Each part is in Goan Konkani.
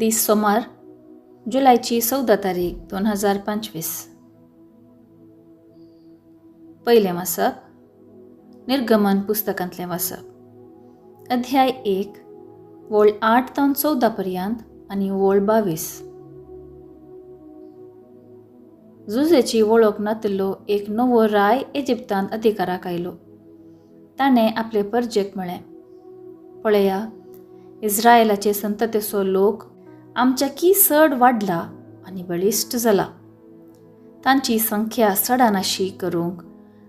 दीस सोमार, जुलायची 14 तारीख 2025. पयलें वाचप, निर्गमन पुस्तकांतलें वाचप, अध्याय 1, वळ 8 तावन 14 पर्यंत आनी वळ 22. जुजेची वळख नातिल्लो एक नवो राय इजिप्तांत अधिकाराक आयलो. ताणें आपले परजेक म्हळें, पळया, इस्रायलाचे संततेचो लोक आमच्या की चड वाडला आनी बळिश्ट जाला. तांची संख्या चडानाशी करूंक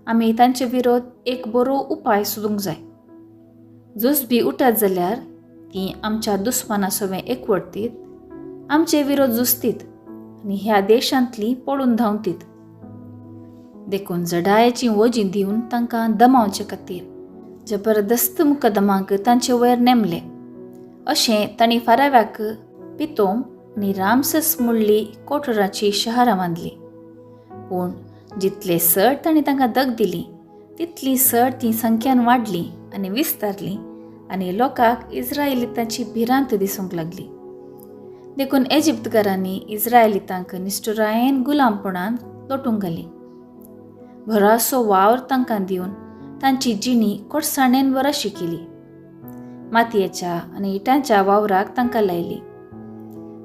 आमी तांचे विरोध एक बरो उपाय सोदूंक जाय. झूज बी उठत जाल्यार ती आमच्या दुस्माना सवें एकवटतीत, आमचे विरोध झुजतीत आनी ह्या देशांतली पळून धांवतीत. देखून जडायेची वजीं दिवन तांकां दमावचे खातीर जबरदस्त मुकदमांक तांचे वयर नेमले. अशें तांणी फाराव्याक पितोम आनी रामसस मुळ्ळी कोटराची शहरां बांदली. पूण जितले चड तांणी तांकां दग दिली तितली चड ती संख्यान वाडली आनी विस्तारली आनी लोकांक इस्रायलितांची भिरांत दिसूंक लागली. देखून इजिप्तकारांनी इस्रायलितांक निश्ठुरायेन गुलामपणान लोटूंक घाली. भरासो वावर तांकां दिवन तांची जिणी कोडसाणेन वराशी केली. मातयेच्या आनी इटांच्या वावराक तांकां लायली.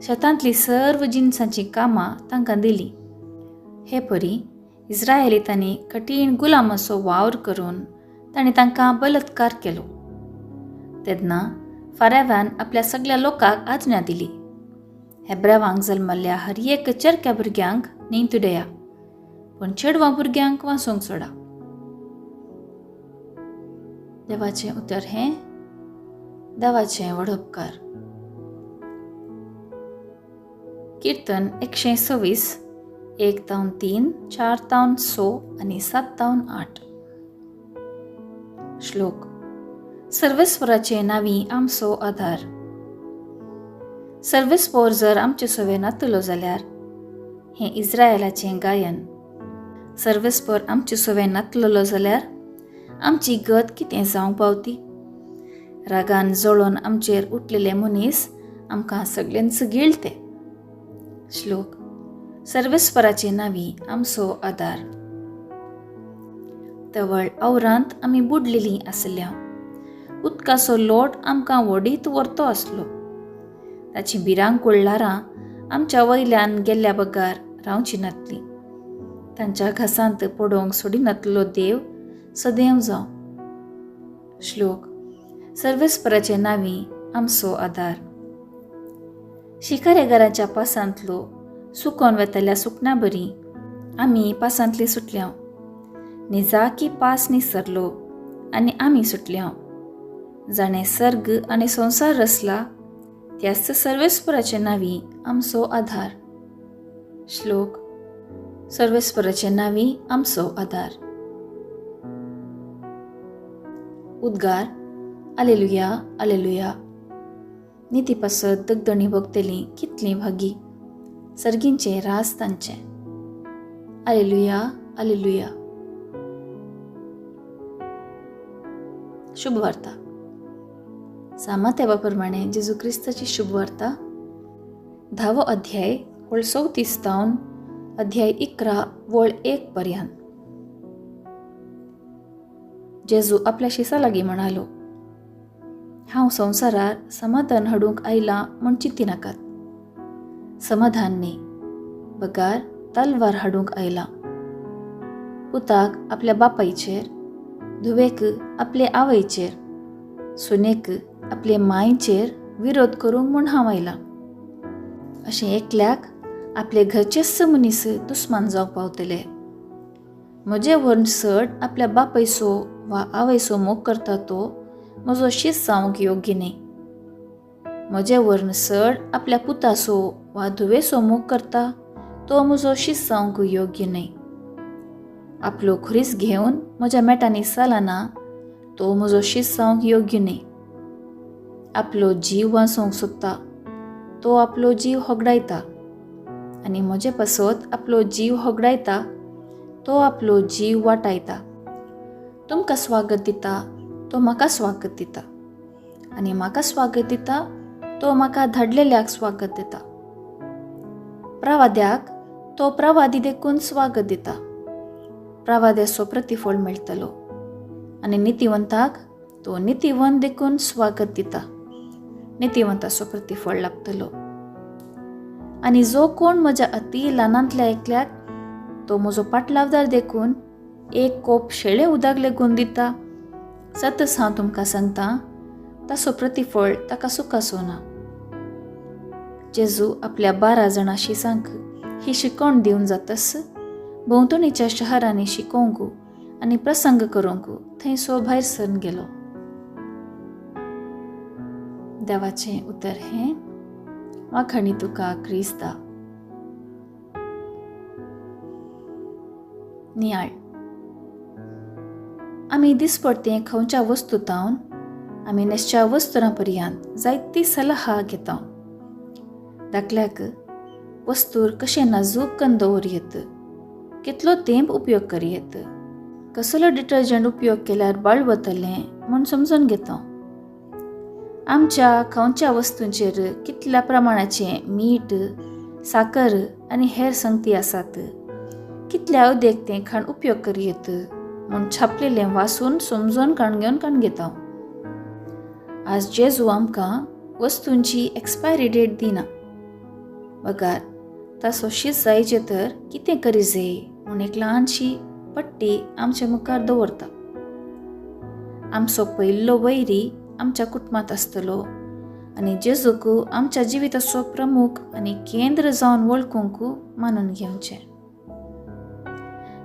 शेतांतली सर्व जिनसांचीं कामां तांकां दिलीं. हे परी इस्रायलितांनी कठीण गुलामाचो वावर करून तांणी तांकां बलात्कार केलो. तेन्ना फाराव्यान आपल्या सगळ्या लोकांक आज्ञा दिली, हेब्रावांक जल्मल्ल्या हर एक चरक्या भुरग्यांक न्हंयत उडया, पूण चेडवां भुरग्यांक वाचोवंक सोडा. देवाचें उतर हें देवाचें वडोपकार. कीर्तन 126, 1 तावन 3, 4 तावन 6 आनी 7 तावन 8. श्लोक. सर्वेस्वराचे नावी आमचो आधार. सर्वेस्पोर जर आमचे सवे नातलो जाल्यार. हें इस्रायलाचें गायन. सर्वेस्पोर आमचे सवे नातलेलो जाल्यार आमची गत कितें जावंक पावती? रागान जळोन आमचेर उठलेले मनीस आमकां सगल्यांच गिळते. श्लोक. सर्वेस्पराचे नावी आमचो आदार. तवळ आवरांत आमी बुडलेलीं आसल्या. उदकाचो लोट आमकां वडीत व्हरतो आसलो. ताची भिरांकूळ ल्हारां आमच्या वयल्यान गेल्ल्या बगार रावची नातली. तांच्या घासांत पडोवंक सोडिनातलो देव सदैव जावं. श्लोक. सर्वेस्पराचे नावी आमचो आदार. शिकारेगाराच्या पासांतलो सुकोन वेतल्या सुकण्या बरी आमी पासांतली सुटल्या. निजाकी पास निसरलो आनी आमी सुटल्या. जाणें सर्ग आनी संवसार रचला त्याच सर्वेस्पराचे नावी आमचो आधार. श्लोक. सर्वेस्पराचे नावी आमचो आधार. उद्गार. आलेलुया, आलेलुया. निती पासत दगदणी भोगतली कितली भागी, सर्गींचे राज तांचे. आलेलुया, आलेलुया. शुभवार्ता. सामातेवा प्रमाणे जेजू क्रिस्ताची शुभवार्ता, 10वो अध्याय, वळ 34 तावन अध्याय 11 वळ 1 पर्यंत. जेजू आपल्या शिसा लागीं म्हणालो, हांव संवसारार समाधान हाडूंक आयलां म्हूण चिंती नाकात. समाधान न्ही, बगार तलवार हाडूंक आयलां. पुताक आपल्या बापायचेर, धुवेक आपले आवयचेर, सुनेक आपले मायचेर विरोध करूंक म्हूण हांव आयलां. अशें एकल्याक आपले घरचेच मनीस दुस्मान जावंक पावतले. म्हजे व्हरून चड आपल्या बापायचो वा आवयचो मोग करता तो म्हजो शीत जावंक योग्य न्ही. म्हजे वर्ण चड आपल्या पुताचो वा धुवेचो मोग करता तो म्हजो शीत जावंक योग्य न्हय. आपलो खुरीस घेवन म्हज्या मेटांनी चलना तो म्हजो शीत जावंक योग्य न्हय. आपलो जीव वाचोवंक सोदता तो आपलो जीव होगडायता आनी म्हजे पासत आपलो जीव होगडायता तो आपलो जीव वाटायता. तुमकां स्वागत दिता तो म्हाका स्वागत दिता आनी म्हाका स्वागत दिता तो म्हाका धाडलेल्याक स्वागत दिता. प्रवाद्याक तो प्रवादी देखून स्वागत दिता, प्रवाद्याचो प्रतिफळ मेळटलो. आनी नितिवंताक तो नितिवंत देखून स्वागत दिता, नितिवंताचो प्रतिफळ लाभतलो. आनी जो कोण म्हज्या अती ल्हानांतल्या एकल्याक तो म्हजो पाटलावदार देखून एक कोप शेळे उदक लेगून दिता, सतच हांव तुमकां सांगता, ताचो प्रतिफळ ताका सुखाचो ना. जेजू आपल्या 12 जाणां शिसांक ही शिकवण दिवन जातस भोंवतणीच्या शहरांनी शिकोवंक आनी प्रसंग करूंक थंयसो भायर सरन गेलो. देवाचें उतर हें. वाखाणी तुका क्रिस्ता. नियाळ. आमी दिसपडते खावच्या वस्तू तावन आमी न्हेसच्या वस्तुरां पर्यंत जायती सलाहा घेता. दाखल्याक वस्तूर कशें नाजूक कन्न दवरयेत, कितलो तेंप उपयोग करयेत, कसलो डिटर्जंट उपयोग केल्यार बाळ वतलें म्हूण समजून घेता. आमच्या खावच्या वस्तूंचेर कितल्या प्रमाणाचें मीठ, साकर आनी हेर संगती आसात, कितल्या उदेक तें खाण उपयोग करयेत म्हूण छापलेलें वाचून समजून काण घेवन काण घेता. आज जेजू आमकां वस्तूंची एक्सपायरी डेट दिना, बगार ताचो शीत जायचे तर कितें करी जाय म्हूण एक ल्हानशी पट्टी आमच्या मुखार दवरता. आमचो पयल्लो वैरी आमच्या कुटुंबांत आसतलो आनी जेजूक आमच्या जिविताचो प्रमुख आनी केंद्र जावन वळखूंक मानून घेवचें.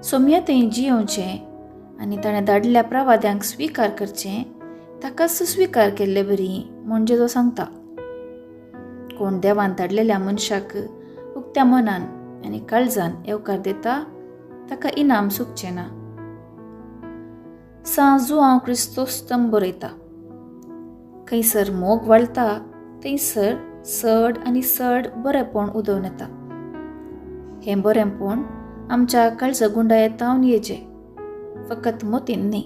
सोम्या थंय जियोवचें आनी ताणें धाडल्या प्रवाद्यांक स्विकार करचें, ताकाच स्विकार केल्ले बरी म्हूण जेजू सांगता. कोण देवान धाडलेल्या मनशाक उक्त्या मनान आनी काळजान येवकार दिता ताका इनाम चुकचें ना. सां जुआंव क्रिस्तोस्तम बरयता, खंयसर मोग वाळटा थंयसर चड आनी चड बरेंपण उदोवन येता. हें बरेंपण आमच्या काळजा गुंडायेतावन येचें, फकत मोतीन न्ही.